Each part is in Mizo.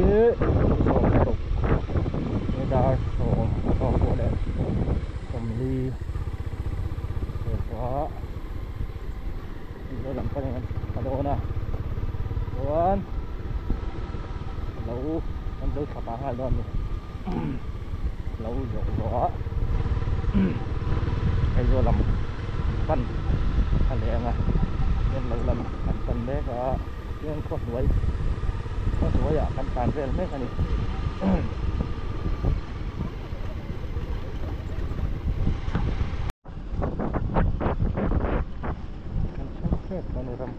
Sawmruk dar sawm sawm pawh leh sawmli vel tawh a Aizawl lam panin an chhuk thla dawn a chuan lo an zo thla pah nghal dawn a ni lo zawh zawh a Aizawl lam pan a leh ang a chuan lo lam an pan mek a. Chuan khaw hnuai khaw hnuaiah kan tlan vel mek a ni. Kan thleng hrep tawh a ni ram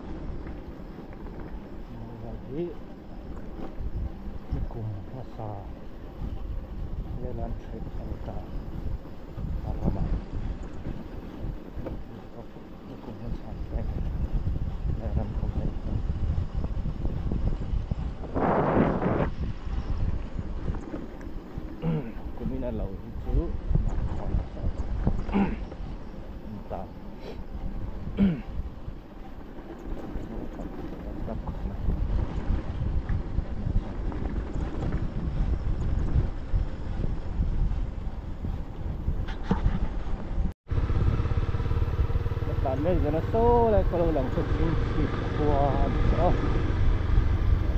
vel hi nikum hmasa vel an hreh a ni ta a ramah. Nikum hmasa hreh leh ram khawm leh hlawm. Kumin a lo hi chu ta. Ka tlan mek zan a saw lai khaw lo lang chu Chhingchhip khua a ni tawh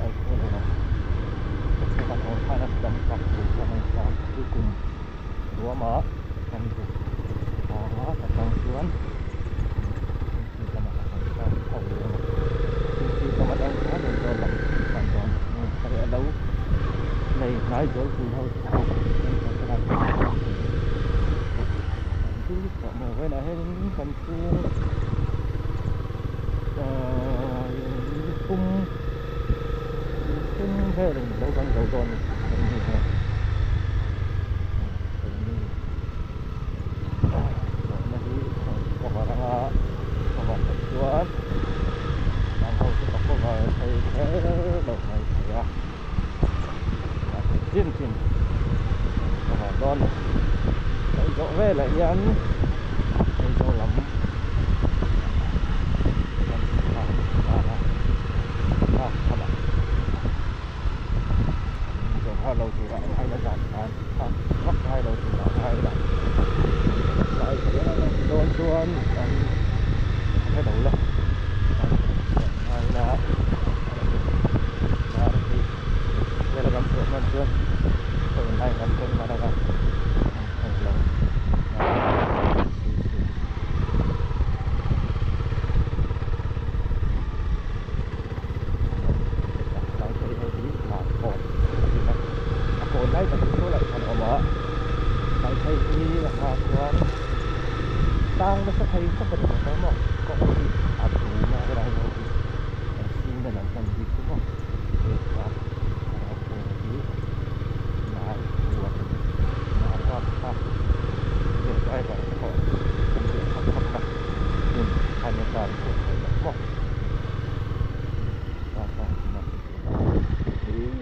a ai khaw lo lang ka chhuk an awm khan a dam tak tur chuan a intlang chu kum ruamah kan zuk vang a ka tang chuan Chhingchhip lamah ka han tlang chho leh a Chhingchhip lam atang khan Aizawl lam pan dawn a lo nei hnai zawlpui ho te pawh an rawn thlak Vawiinah hianin kan chhung ahh thum thum velin lo kan zo dawn a ni zawhna hi cover anga cover loh chuan ang ho chu ka cover thei kher lo mai thei a. Chin chin ka vah dawn a hei zawh velah hian Aizawl lam kan thla tan a park khamah zawh har lo turah ngai la zan khan thla vak ngai lo turah ngai la tlai dawn chuan an hre lo la. Tang nasa thei khawp a ni lo tawh maw kawng hi a dum a helai ho hi an signal an hman bik chu maw heta hi nai huan nai huan kha heng driver te pawh an duh khawp khawp na hmun a ni ta an hmuh theih loh maw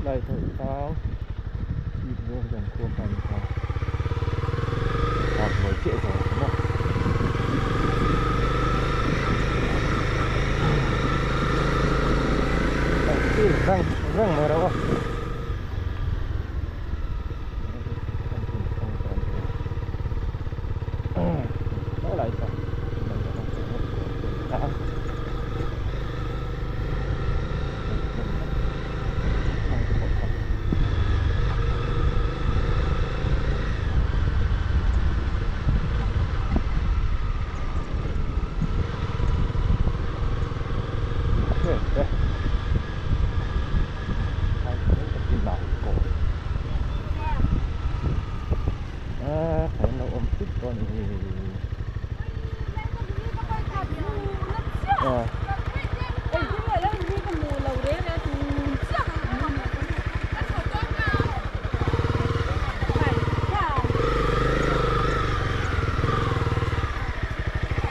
lai pawh tang chhip zawng hian khuam a ni ta. Park mawi chiah zawng a awm a. Rang rang mai reuh a.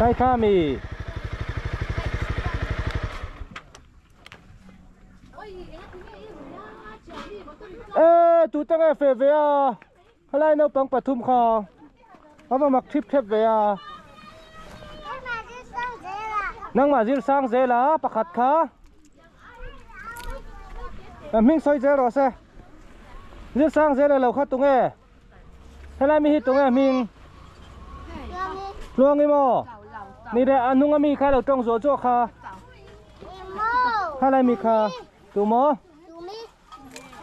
Sai kha mi. Ê, tu ta nghe về về à? Helai naupang pathum kha. Ava mak thip thep ve a. Nangmah zir sang zel a pakhat kha. Hming sawi zel rawh se. Zir sang zel lo kha tunge helai mi hi tunge hming Tluangi maw ni le a hnung ami kha lo tawng zuah zuah kha helai mi kha tu maw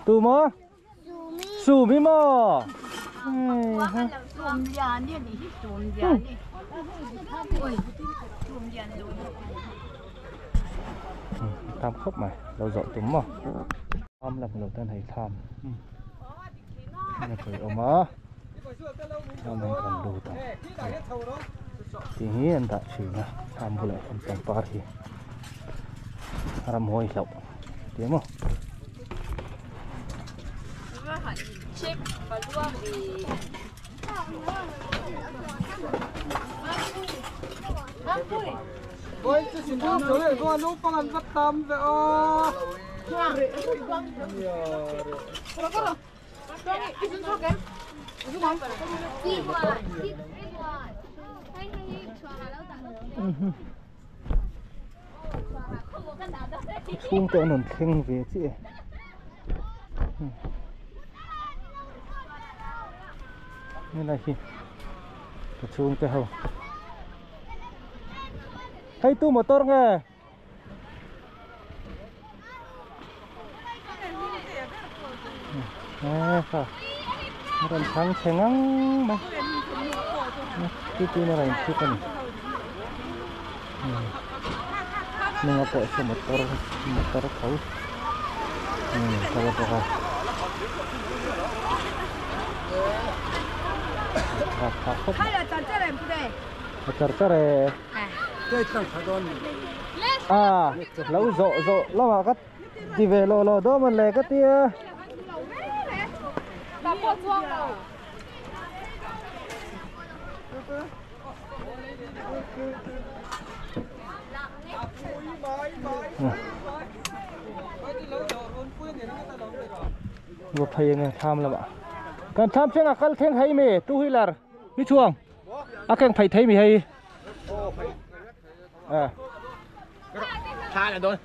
tu maw Sumi maw Tam khawp mai lo zawh tum maw Tham lam lo tan hei tham a pui awm a tham hian kan lut ang tih hi an dah thin a tham bulah hian pangpar hi ramhuai hlauh tih maw. Chhungte an rawn thleng ve chiah e helai hi ka chhungte ho hei tu motor nge. Kha a rawn thang chhe ngang mai ti tin a rawn chhuk a ni hnunga pawh saw motor motor tho kal bawk a rapthlak khawp mai a char char e. À lâu rộ rộ lo mà cắt đi về lò lò đó mà lè cắt tia vừa phơi nghe tham là ạ cần tham xem là kal theng hay mì tu huy là mi chuông à keng phơi thấy mì hay à Tha là tôi.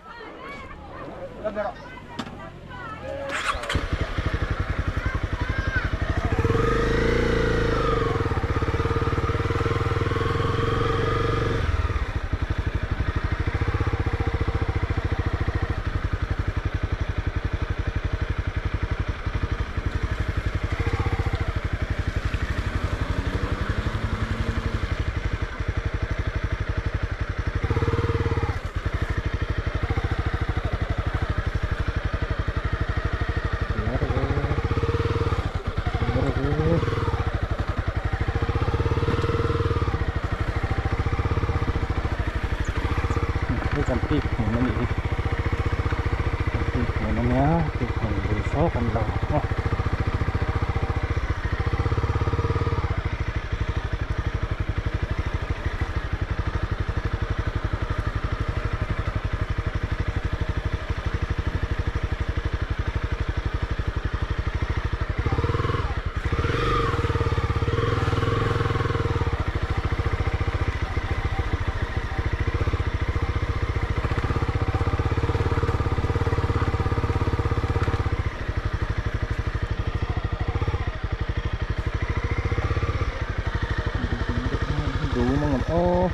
Hei kan pik hmun a nih hi kan pik hmun a nia pik hmun bul saw kan lo a. Ô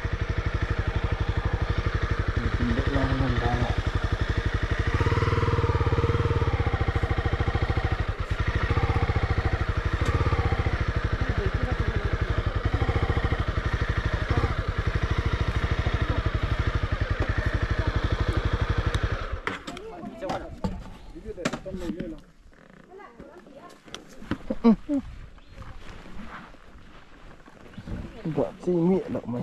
Đoạn chi miệng động mày.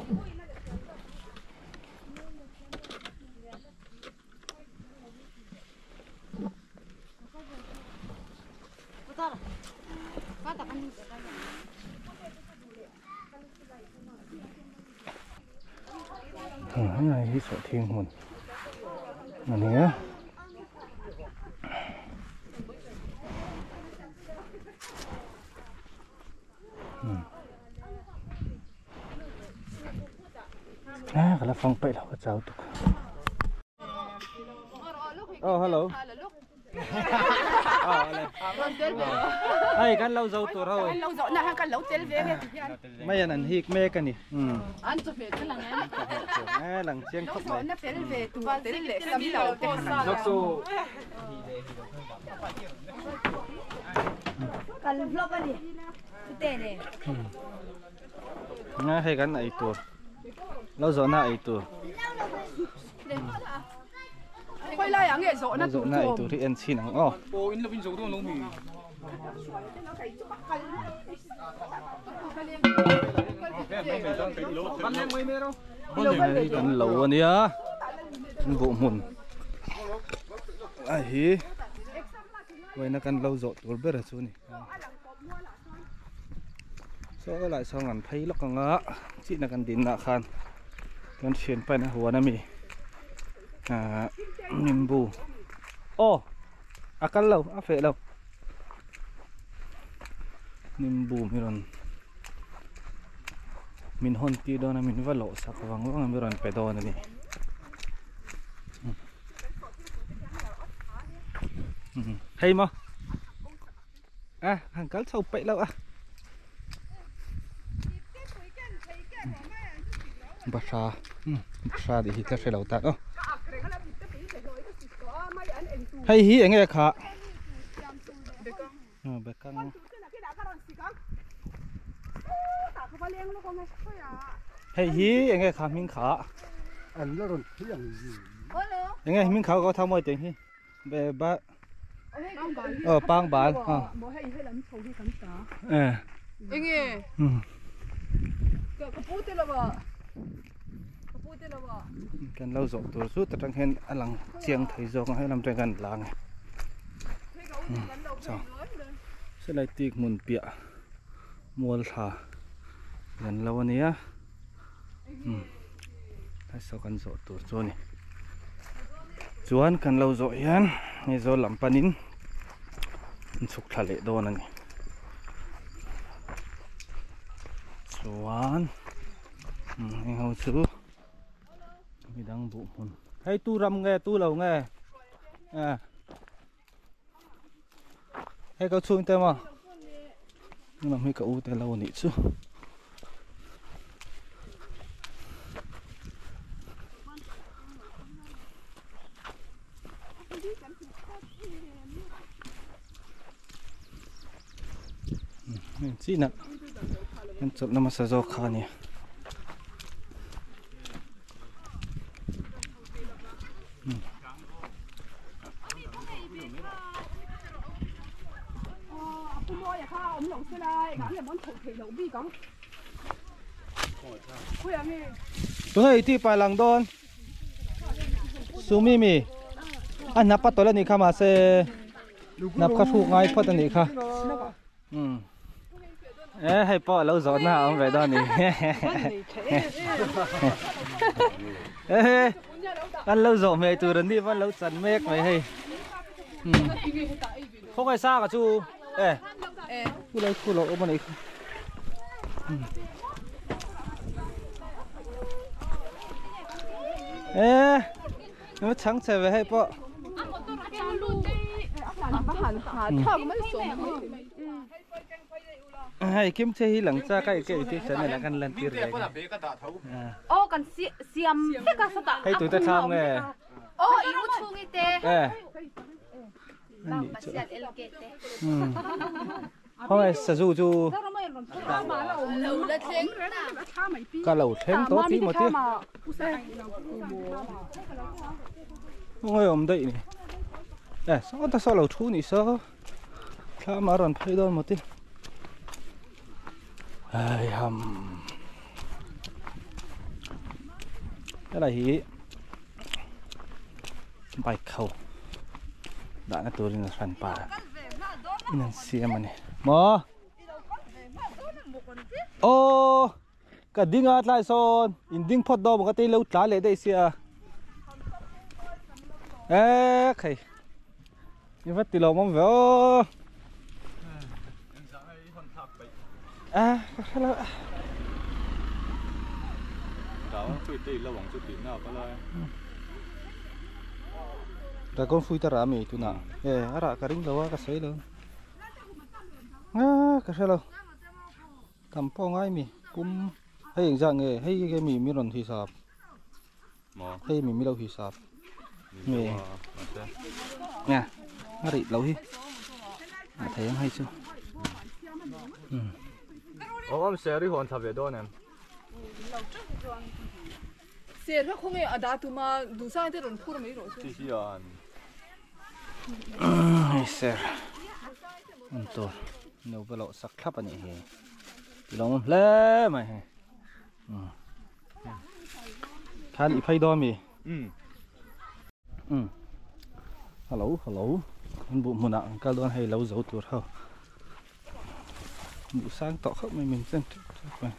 Cái này hi sọ thiên hồn. Này á. À, cái là phong bậy là cái cháu tục. Oh, hello. Hei kan lo zo tur ho. Kan lo zawh na khan kan lo tel ve nge ti hian. Mai an an hik mek a ni. An chawhmeh te lang em? E lang chiang khawp mai. Lo zawh na fel ve tur tel leh sam lo te kha. Zawk chu. Kan vlog a ni. Chute ne. Nga hei kan ei tur. Lo zawh na ei tur. Khoi lai ah nge zawh na tur Zawh na ei tur hi en chhin ang aw. Aw in lovin zo dawn lo mi. Hei kan lo ania buh hmun a hi vawiina kan lo zawh tur ber chu a ni. Saw lai sawn an phei lawk ang a chihna kan din ah khan kan thianpa in a huan ami ahh nimbu aw a kal lo a feh lo nimbu mi rawn min hawn tir dawn a min va lawh sak vang vang a mi rawn pe dawn a ni. Hei maw a han kal chho peih loh a bahra bahra tih hi ka hre lo tak aw hei hi eng nge kha bekang hei hi eng nge kha hming kha eng nge hming kha ka thau mawi teng hi be ba Aw pangbal aw. Eh. Enge. Ka pu te lo a. Ka pu te lo a. Kan lo zawh tur chu ta tang hian a lang chiang thei zawk a helam tang kan lang e. Chaw. Silai tik hmun piah mual thla kan lo ania. Tlai saw kan zawh tur chu a ni chuan kan lo zawh hian hei zawl lam panin an chhuk thla leh dawn a ni chuan heng ho chu midang buh hmun hei tu ram nge tu lo nge Hei ka chhungte maw lam hi ka u te lo nih chu chinah an chawlhna hmasa zawk kha a ni. Tunge i tih pai lang dawn Sumi mi a hnap a tawlh a nih kha mahse hnap kha hruk ngai phawt a nih kha. Umm e hei pawh lo zawh na a awm ve dawn ni ehe an lo zawh hmel tur an nih pawn lo chan mek mai hei umm khawngaih sang a chu e chu lai khu lo awm a nih kha e chhang chhe ve hei pawh. Hei kim che hi lang cha kai ke ti channel ah kan lan tir ve Aw kan siam vek a sawtah hei tu te thlam nge Aw i u chhungi te eh Bang pasial LK te Khawngaih sazu chu ka lo thleng tawh tih maw ti khawngaih awm daih ni eh saw ta saw lo thu ni saw thlam a rawn phei dawn maw ti ai ham helai hi bike ho dahna turin a hran pa in an siam a ni maw aw ka ding a tlai sawn in ding phawt dawn maw ka tei lo tla leh daih sia e khai i va ti lawm awm ve aw a ka hre lo Dragon fruit a rah ami tunah e a rah ka ring lo a ka sawi lo a ka hre lo tam pawh a ngai mi pum hei engzah nge hei hi mi mi rawn hisap hei mi mi lo hisap nge nge a rih lo hi a thei ang hei chu um awm ser i hawn thla ve dawn em Ser kha khawnge a dah tuma duhsang te rawn phur mai rawh se. Chi hian. Hei ser an tur no va loh sak thlap a nih hi ti lo awm hle mai hei khan i phei dawn mi um hello hello kan buh hmunah kan kal dawn hei lo zo tur ho Buh sang tawh khawp mai min chen teuh teuh mai.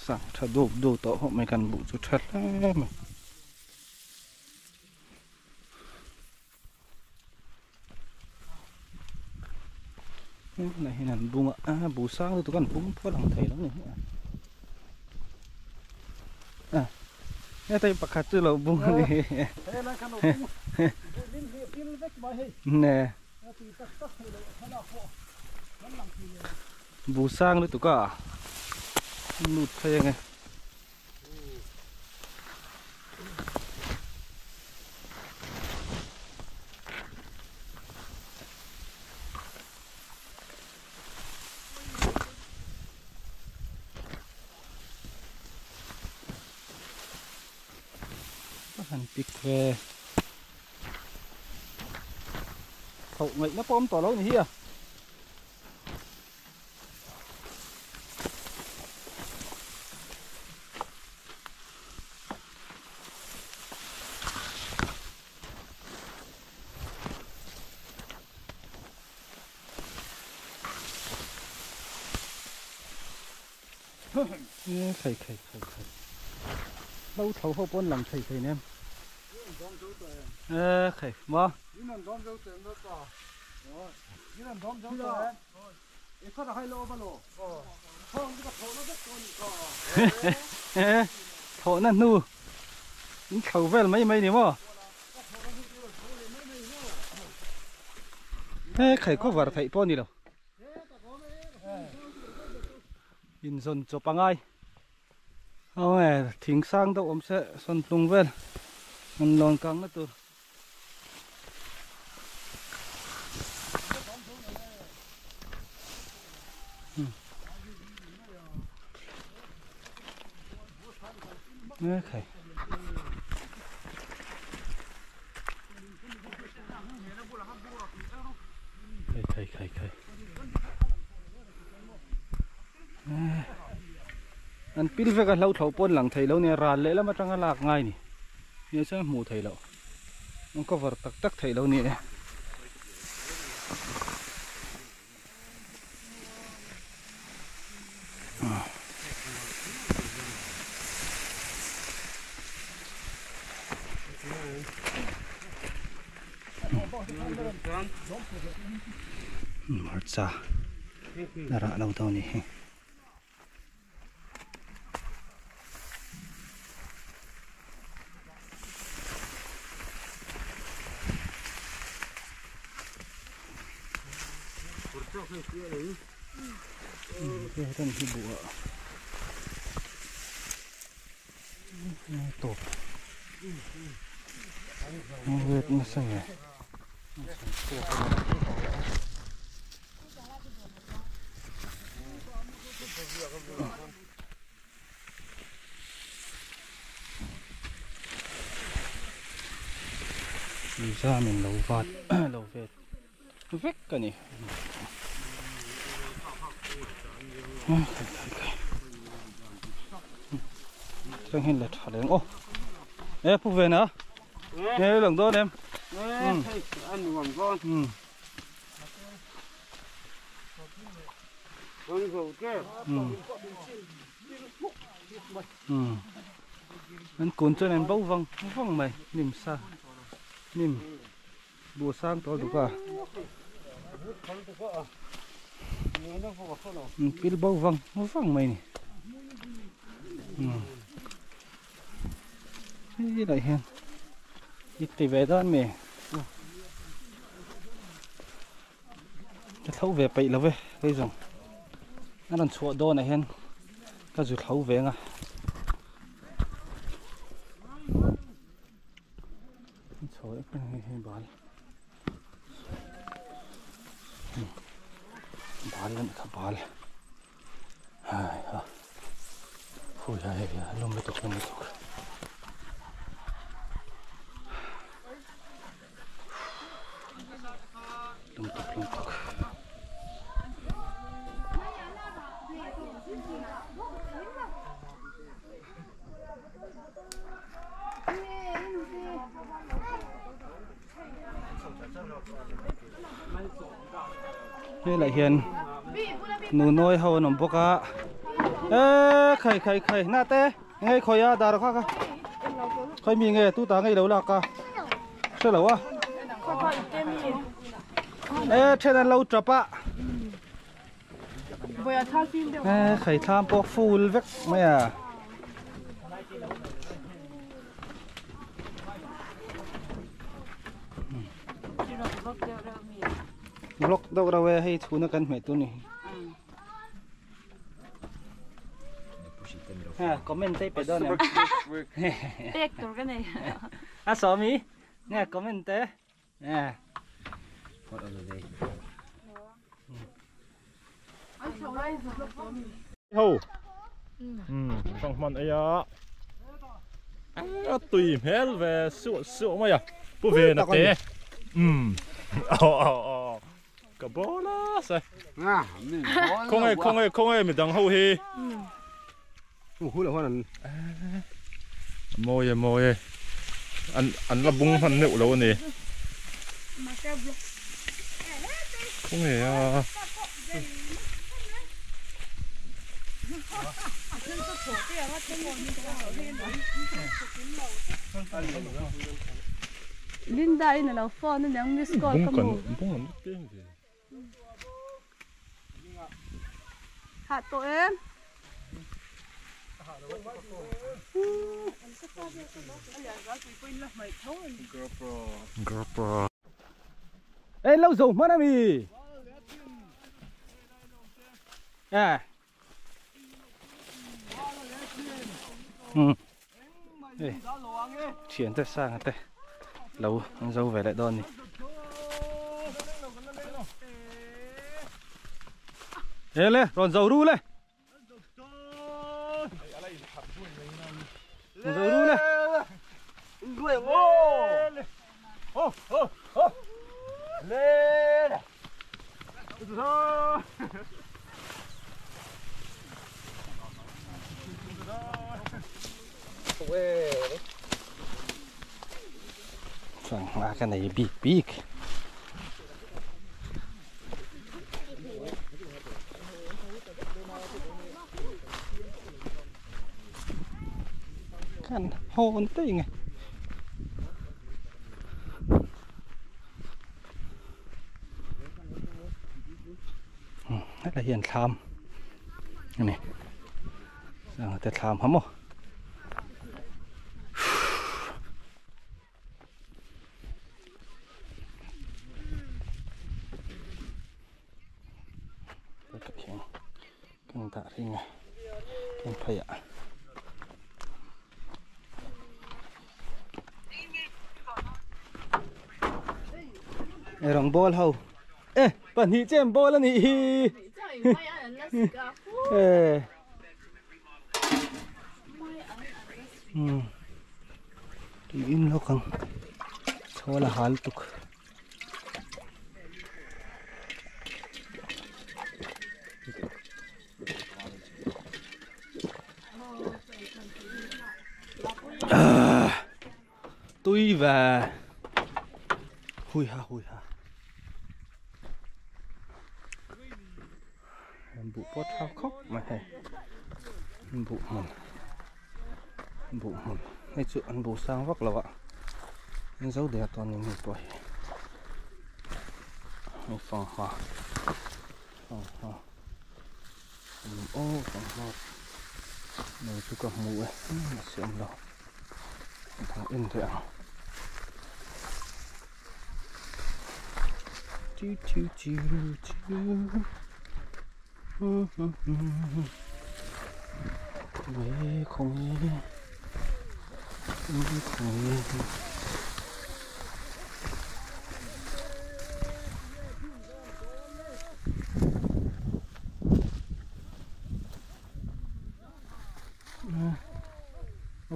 Sang tha duk duk tawh khawp mai kan buh chu tha hle mai. Tunah hian an bung a a buh sang lutuk an bung pawh a lang thei lo ni a heta hi pakhat chu lo bung a ni ne buh sang lutuk a lut phei ange. Han pik ve thauh ngaihna pawh awm tawh lo ni hi a. Khai khai khai khai lo tho ho pawn lang thei thei nem e khai ma Thawhna hnu in thlo vel mai mai ni maw? He khai cover theih pawh a ni lo. Inzawn chawp a ngai. Aw e thing sang deuh awm se sawn tlung vel an lawn kang na tur. Khai. Khai khai khai. An pil vek a hlo thlo pawn lang thei lo nia ral leh lam atanga lak ngai ni nia chuan hmuh theih loh an cover tak tak theih lo ni e. Hmarcha. A rah lo dawn a ni hi. Hei hi buh ah tawp vet nasa nge. Zam in lo vat lo vet vek a ni Trang hian la tha leng aw e pu ve na nge lang dawn em An kun chuan an bo vang vang mai hnim sa hnim buh sang tawh duk a. Pil bo vang vang mai ni. Hei lai hian i ti ve dawn mi. Ka thlo ve peih lo ve hei zawng. A rawn chhuah dawnah hian ka zu thlo ve ang a. Chho ek a ni hei bal. Bal a ni kha bal. Hai ha. Hui ha hei a lum lutuk lum lutuk. Lum tuk lum tuk. Helai hian nunawi ho an awm bawk a e khai khai khai na te nge khawi a dar kha kha khawi mi nge tu ta ngei lo lak a hre lo a e then an lo tap a e khai thlam pawh full vek mai a. Block deuh reuh e hei chhuna kan hmeh tur ni. Ha comment te pe dawn em. Pek tur ka nei. A sawmi nge comment te. Nè. Ho. Sang hman ei a. A tui hmel ve suh suh mai a. Pu ve na te. Ka bawr la se. Khawnge khawnge khawnge midang ho hi. Mawi e mawi e. An an la bung hman neuh lo a ni. Khawnge a. Linda in alo phone a niang miss call ka hmu. Bung an tlem ve. Hah tawh em? Ê lâu rồi mất em À. Ê. Chuyển tới sang tới. Lâu dâu về lại đón đi. Ê lê, còn dầu ru lê. Dầu ru lê. Sang cái này big big. Kan hon ting. Rất là hiền tham. Này. Sang te tham hả mò. Kan ta ring kan phaya. Rong ball ho. Ê, bạn hi chem ball ani hi. Ê. In lo kang. Chola hal tuk. Tui về. Hui ha hui ha. Bụ pot khao khóc mà hay. Bụ hồn. Bụ hồn. Hay chuyện ăn bù sang vắc là ạ. Anh giấu để toàn những người tuổi. Phòng hòa. Phòng hòa. Aw fanghma no chu ka hmu e a siam lo dang en reh ang chiu chiu chiu chiu khawnge khawnge khawnge.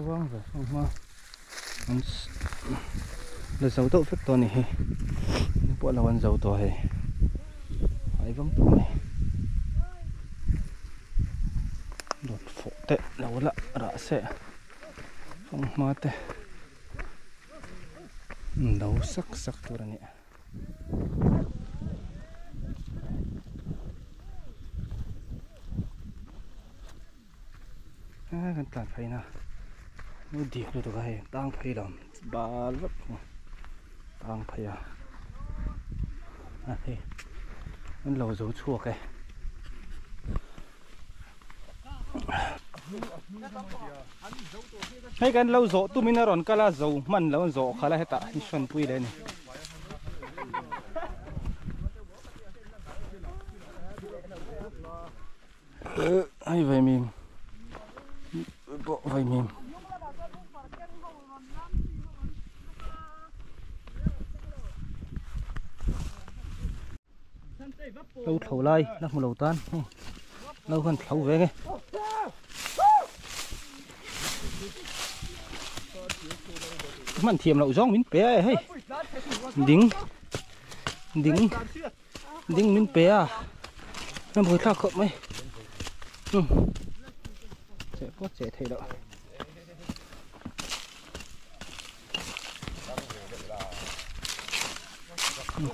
Vang ve fanghma an la zo deuh vek tawh a ni hi ni pawh lo an zo tawh hei ai vang tawh mai dawt fawh te lo la rah se fanghma te an lo sak sak tur a ni. Kan tlan phei na nu dik lutuk a hei tang phei lo bal vek tang phei a a hei an lo zo chhuak e hei kan lo zawh tumin a rawn kal a zo hman lo an zawh khalh a hetah an hrawnpui leh a ni. Hei vaimim pawh vaimim lo thlo lai la hmu lo tan lo khan thlo ve nge hman thiam loh zawng min pe a hei ding ding ding min pe a a buai thlak khawp mai cheh pawh cheh theih loh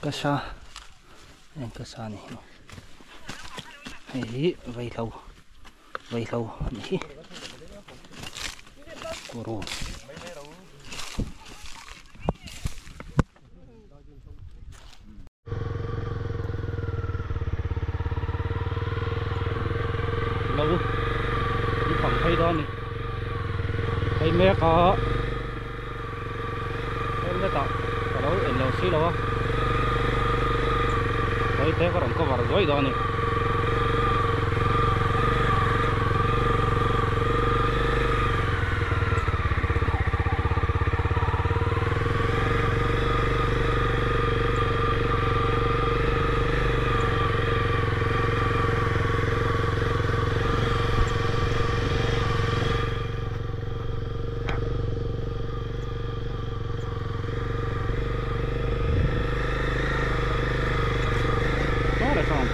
ka sa eng ka sa ni hei hi vaihlo vaihlo a ni hi kawr Lo an fang phei dawn a ni hei mek a helmet ah ka lo en lo si lo a hei te ka rawn cover zuai dawn a ni.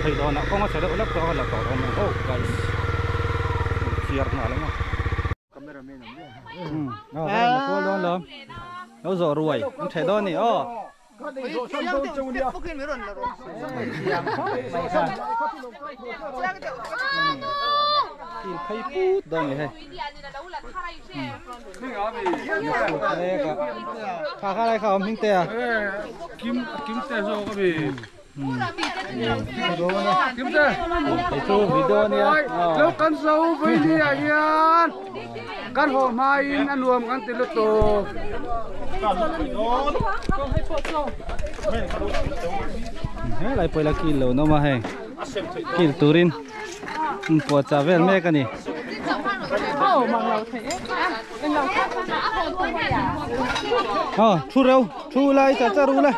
Phei dawn ah kawng a chhe deuh hlek tawh a la tawh dawn ang oh guys chiar nghal ang a lo zawh ruai an ṭheh dawn a ni aw. Thil phei put dawn ni hei. Kha kha lai kha awm hming te a. Kim kim te zawk a mi. Kim te. Hei chu video ania. Lo kan zo vui ni ah hian kan haw hmain a nuam kan ti lutuk. Helai pawh ila kil lo nawm a hei kil turin puahchah vel mek a ni. Aw thu reuh thu lai char char u le.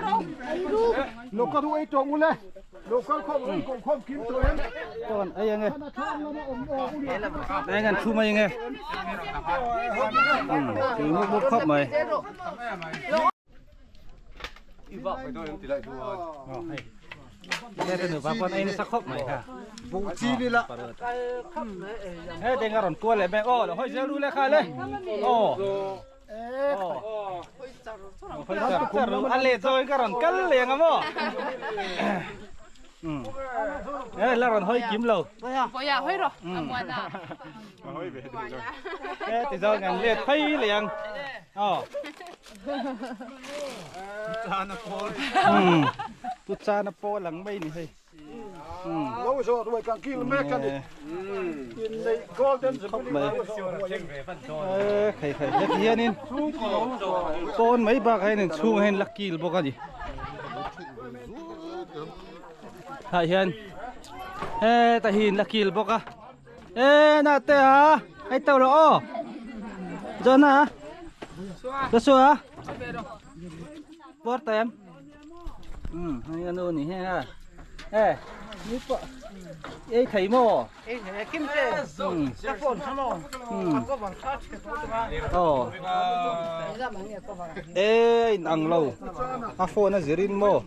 Chuan ei ange eng an thu mai ange tui mup mup khawp mai. He deng a rawn kual leh mek aw lo hawi zel ru le kha le aw. A let zawin ka rawn kal leh ang a maw? E la rawn hawi kim lo. Vawiah hawi rawh a muana. E ti zawin kan let phei leh ang. Aw. Chana pawl. Tu chana pawl ang mai ni hei. Lo zo ruai kan kil mek ani. In nei golden jubilee lo zo ruai. E khai khai heti hianin pawn mai bakah hian inchhung hian la kil bawk ani. Tah hian hetah hi in la kil bawk a. E na te a hei to rawh aw. John a Joshua Por tem. Hei anu ni he a. E ni pawh ei thei maw? Ei thei kim te. Ka phone kha maw? Ka van kha che to chunga. Aw. E in ang lo. A phone a zirin maw?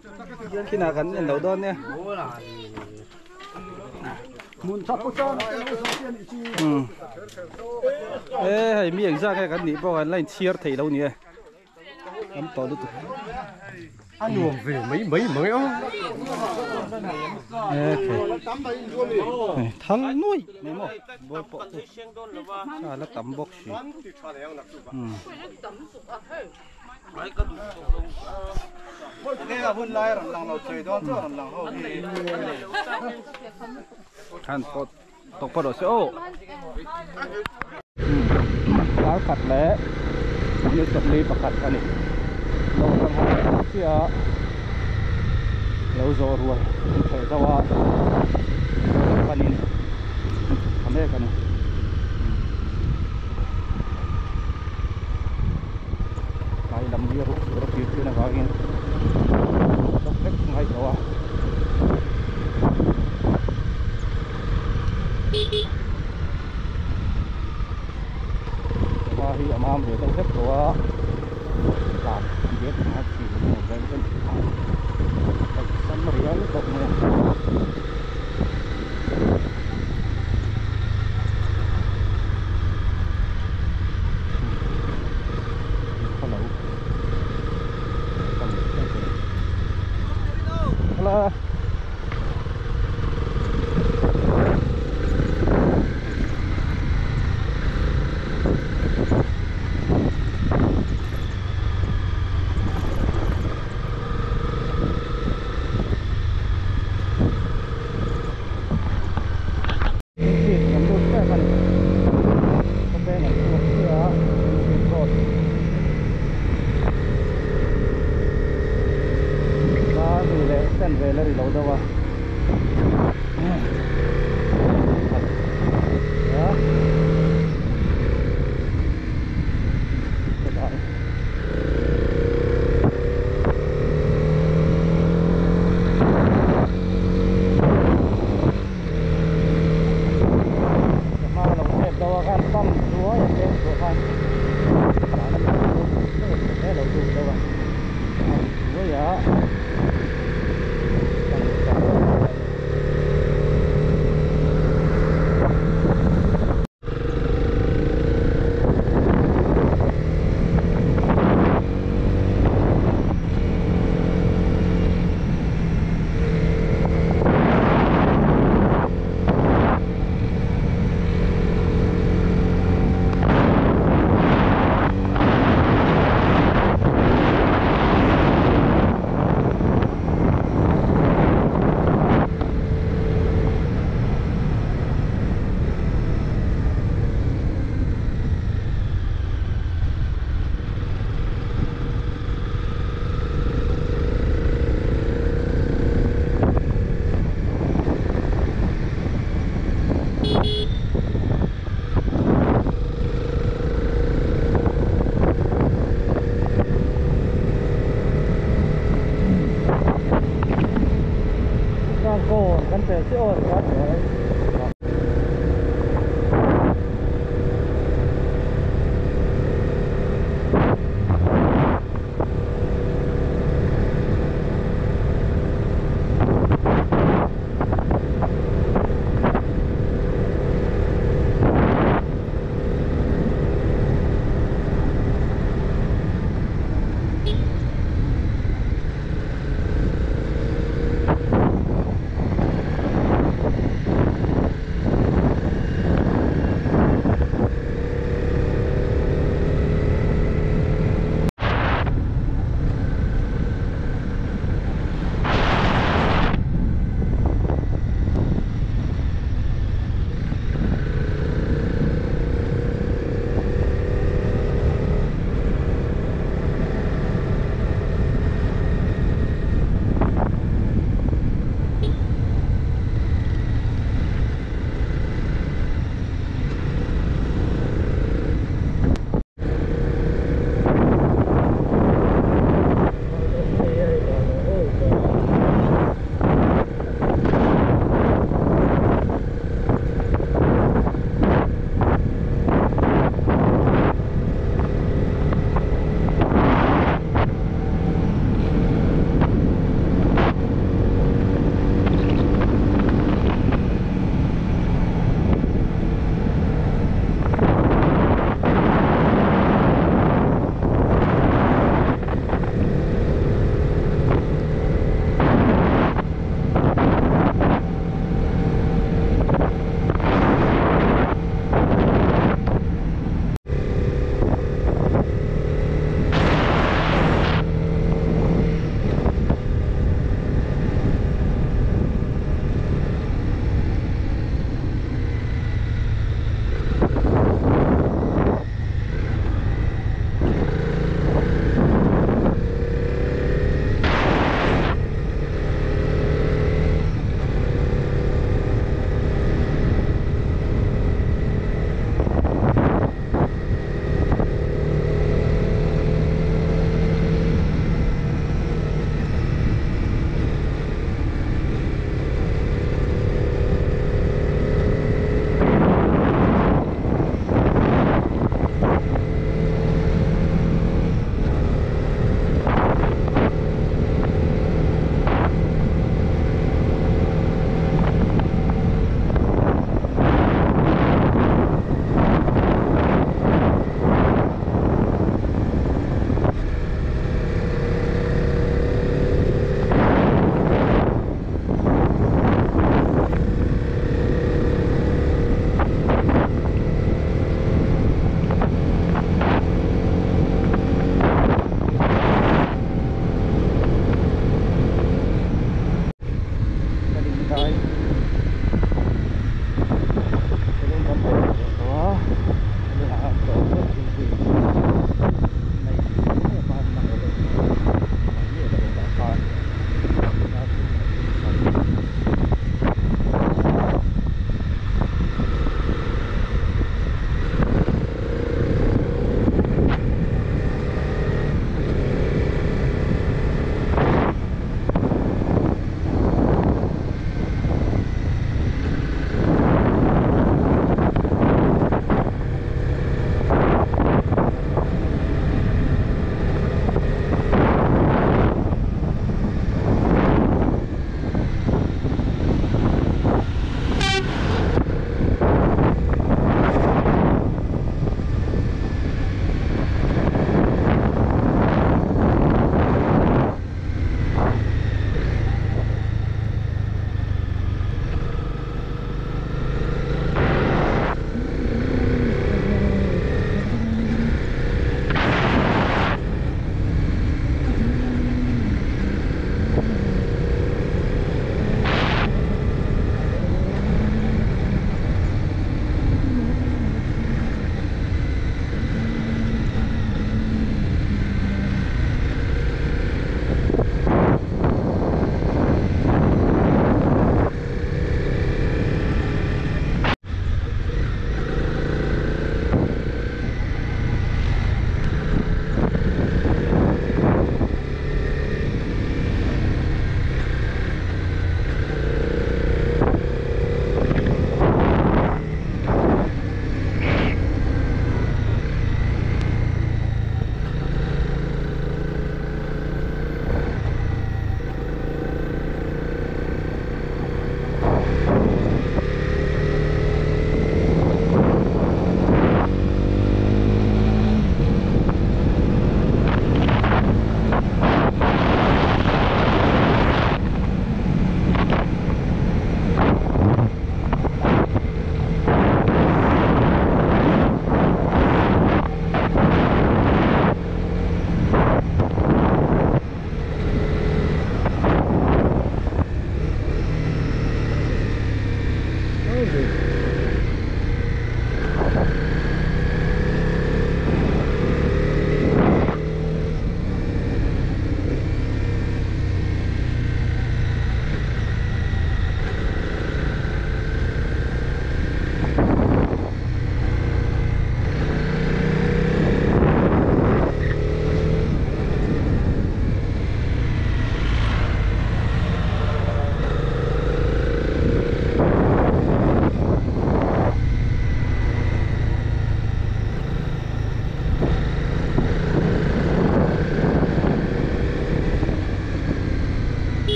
Khinah kan en lo dawn nia. E hei mi engzah nge kan nih pawh kan la inchhiar thei lo ni e. Tam tawh lutuk. A nuam ve mai mai mai a. E khai. Thal nuai mai maw ball pawh chu a la tam bawk si. Khan pawh tawk pawh rawh se aw. Dar khat leh ni sawmli pakhat a ni. Lo tang ho leh chiah a lo zawh rual an chheh zauh a panin a mek a ni. Tlai lam hi ruah sur a tir thin avangin dawk vek ngai tawh a. Hma hi a mam ve deuh hlek tawh a tlan diak ang a chi emaw vel vel a sam rial tawh mai a. Hello.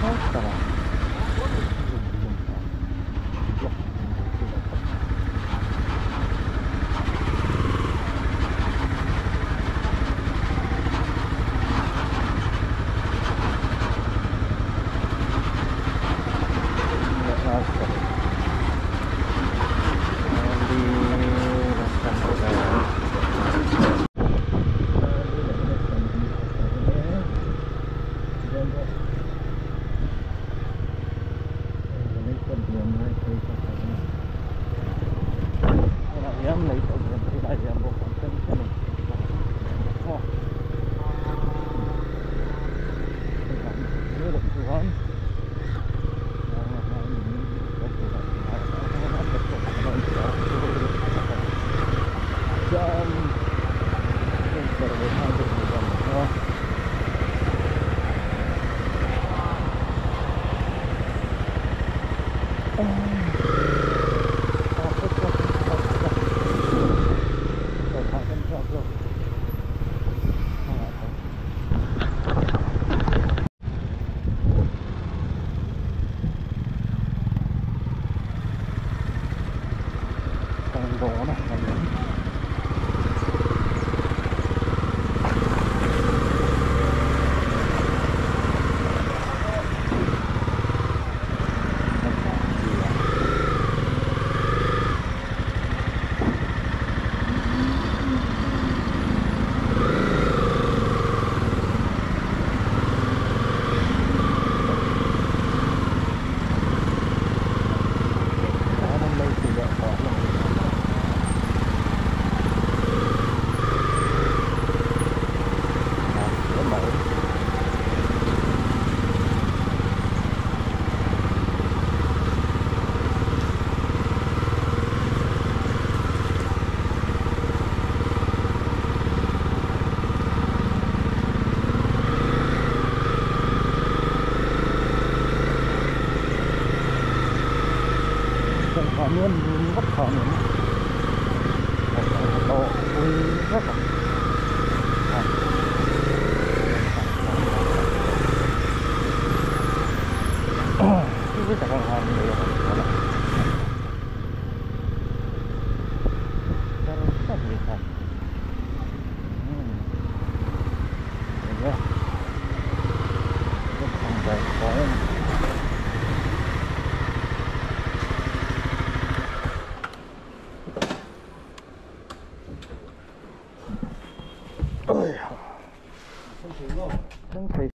Ôi.